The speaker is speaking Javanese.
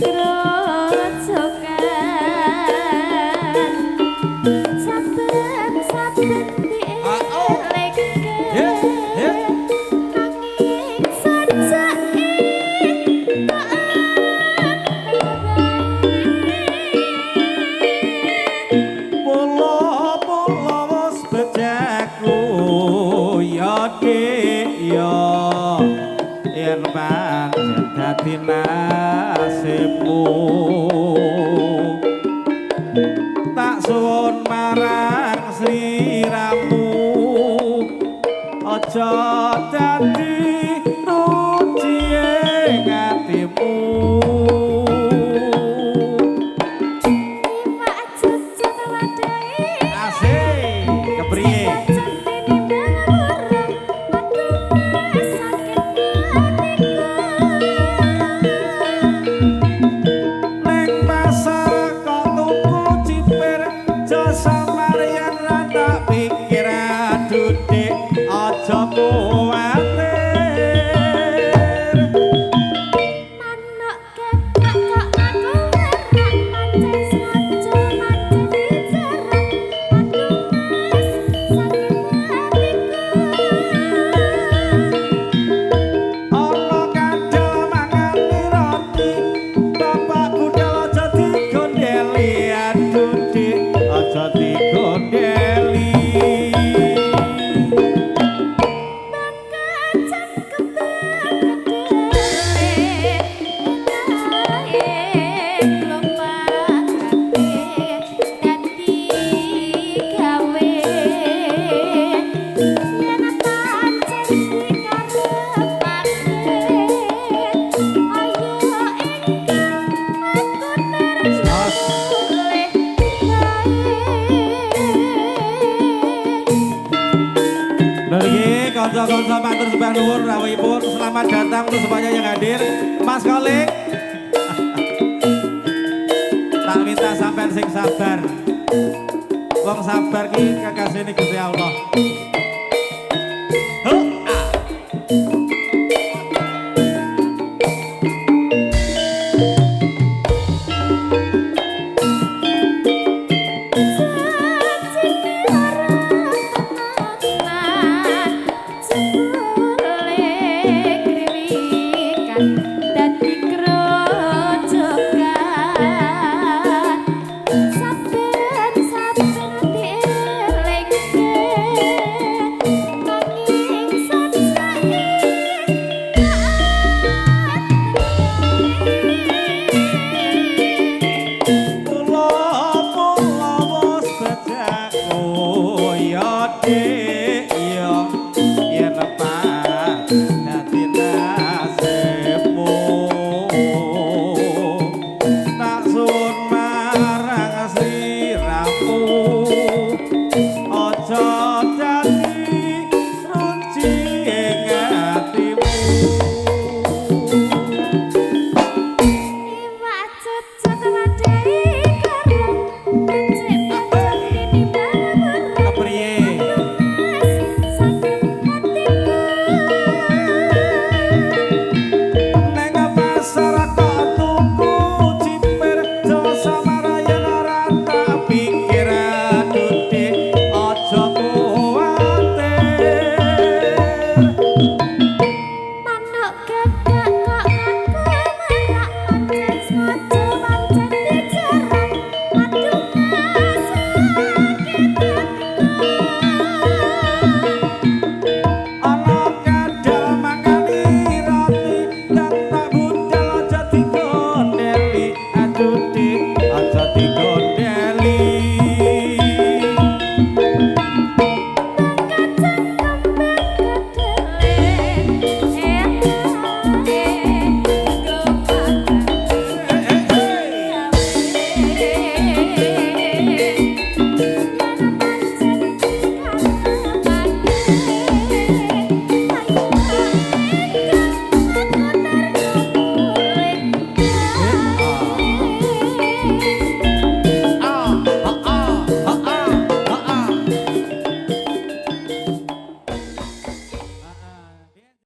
Grojogan saben-saben dielingke, nanging sajake tak Pula-pula wis bejaku ya, Dik, ya, yen pancen dadi nasibmu, tak suwun marang sliramu, aja dadi ruciye atimu. Iwak cucut wadahe. Asik, kepriye? Tinimbang burung, aduh sakit atiku. Neng pasar kok tuku cipir jasa Marian ra tak pikir, aduh Dik, aja kuwatir. Manuk kekak kok ngaku merak, pancen sengaja pancen dijerak, aduh Mas, sakit atiku. Ana kadal mangani roti, bapak budal aja digondeli, aduh Dik, aja digondeli. Bakacan kembang kedele, elahe klopak kabeh dadi gawe, yen pancen dikarepake, ayo engkang aku terus mulih bae. Lho, iki kanca-kanca, matur sembah nuwun rawuhipun. Selamat datang untuk semuanya yang hadir. Mas Kolik. Tak minta sampean sing sabar. Wong sabar ki kekasihne Gusti Allah.